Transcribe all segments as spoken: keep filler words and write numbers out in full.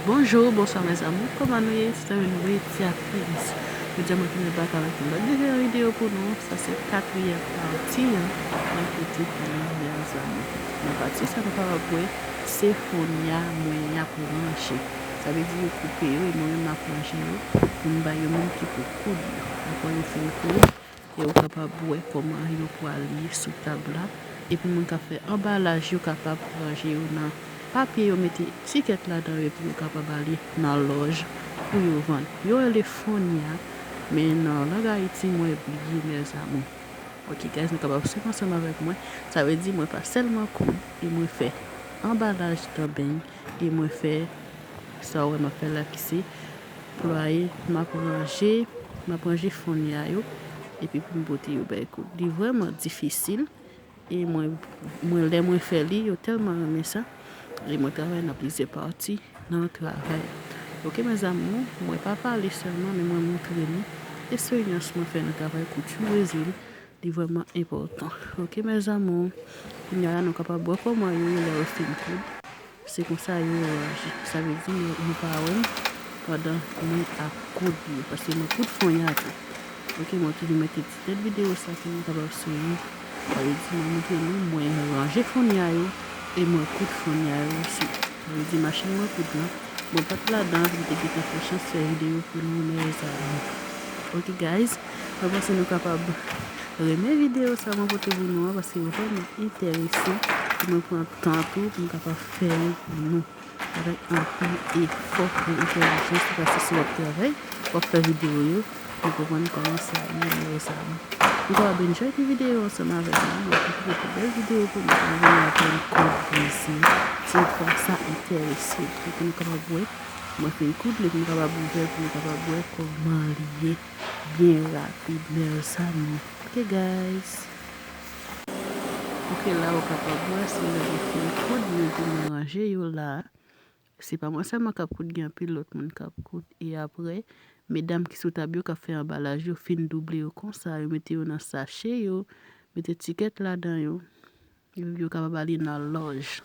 Bonjou, bonswa mes amours, kòman nou ye? Se tanmen nou voye ti aktrice. Jodi a mwen vin bak avèk yon lòt diferan videyo pou nou. Sa se katriyèm pati an mwen pote pou nou, mes amours. Nan pati sa nou kapab wè se fonnya mwen y ap ranje. Sa vle di yo koupe yo e mwen menm m ap ranje yo pou m bay yo moun ki pou koud yo. Apre yo fin koud, e ou kapab wè kòman yo pral ye sou tab la. Epi moun k ap fè anbalaj yo kapab ranje yo nan papye, yo mete tikèt ladan yo epi yo kapab ale nan lòj pou yo vann. Yo rele fonnya, men nan lang Ayiti mwen bliye, mes amours. Ok guys, nou kapab swiv ansanm avèk mwen. Sa vle di mwen pa sèlman koud e mwen fè anbalaj nan beny e mwen fè sa w wè m ap fè la ki se plwaye, m ap ranje, m ap ranje fonnya yo epi pou m pote yo bay koud. Li vrèman difisil e mwen, mwen lè mwen fè li, yo tèlman renmen sa e mwen travay nan plizyè pati nan travay. Ok mes amours, mwen pa pale sèlman, men mwen montre nou eksperyans mwen fè nan travay kouti Brezil. Li vrèman enpòtan. Ok mes amours, kounye a la nou kapab wè kòman yo ye lè yo fin koud. Se konsa yo ranje. Sa vle di yo, yo pa wè m pandan mwen ap koud yo, paske mwen koud fonnya tou. Ok, mwen toujou mete ti tèt videyo sa pou nou kapab swiv. Sa vle di mwen montre nou mwen ranje fonnya yo e mwen koud fonnya yo osi. Sa vle di machin mwen koud lan, mwen pa t ladan pou m te gentan fè chans fè videyo pou nou, mes amours. Ok guys, mwen panse nou kapab renmen videyo sa mwen pote pou nou an, paske yo vrèman enteresan pou mwen pran tan tou pou m kapab fè yo pou nou avèk anpil efò e entèlijans, paske si w ap travay, w ap fè videyo yo, nou konprann kòman sa ye, mes amours. Nou kapab enjoy ti videyo ansanm avèk nou, nou ap pwofite pou bèl videyo pou nou, nou vini avèk yon kòd isit. Si ou fè sa enterese, pou nou kapab wè, mwen fin koud li, pou nou kapab ouvè, pou nou kapab wè kòman li ye byen rapid, mes amours. Ok guys. Ok, la ou kapab wè se lè yo fin koud yo pou mwen ranje yo la. Se pa mwen sèlman k ap koud, gen anpil lòt moun k ap koud. E apre, medam ki sou tab yo k ap fè anbalaj yo fin double yo konsa, yo mete yo nan sache yo, mete tikèt ladan yo. Yo, yo kapab ale nan lòj.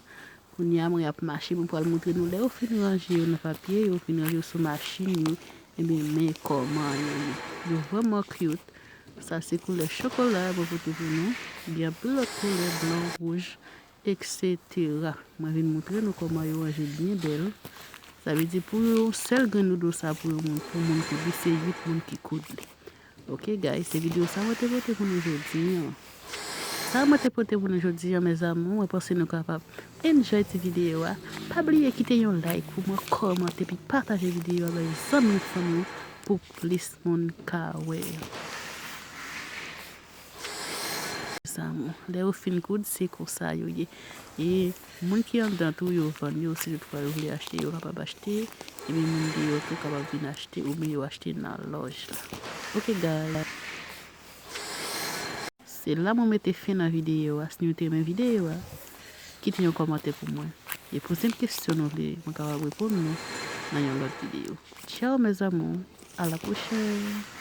Kounye a mwen ap mache, mwen pral montre nou lè yo fin ranje yo nan papye, yo fin ranje yo sou machin yo. Ebyen, men kòman yo ye. Yo vrèman cute. Sa se koulè chokola mwen pote pou nou. Gen anpil lòt koulè, blan, wouj, etsetera. Mwen vin montre nou kòman yo ranje byen bèl. Sa vle di pou yon sèl grenn dodo sa pou yon moun, pou moun koud li, se uit moun ki koud li. Ok guys, se videyo sa mwen te pote pou nou jodi an. Sa mwen te pote pou nou jodi an, mes amours, mwen panse nou kapab enjoy ti videyo a. Pa bliye kite yon like pou mwen, kòmante, epi pataje videyo a bay zanmi fanmi w pou plis moun ka wè. Mes amours, lè yo fin koud, se konsa yo ye. E moun ki anndan tou, yo vann yo, si toutfwa yo vle achte, yo kapab achte. Epi moun deyò tou kapab vin achte, oubyen yo achte nan lòj la. Ok guys. Se la mwen mete fen nan videyo a. Si nou te renmen videyo a, kite yon kòmantè pou mwen. E poze m kesyon nou vle mwen kapab reponn nou nan yon lòt videyo. Ciao mes amours, à la prochaine.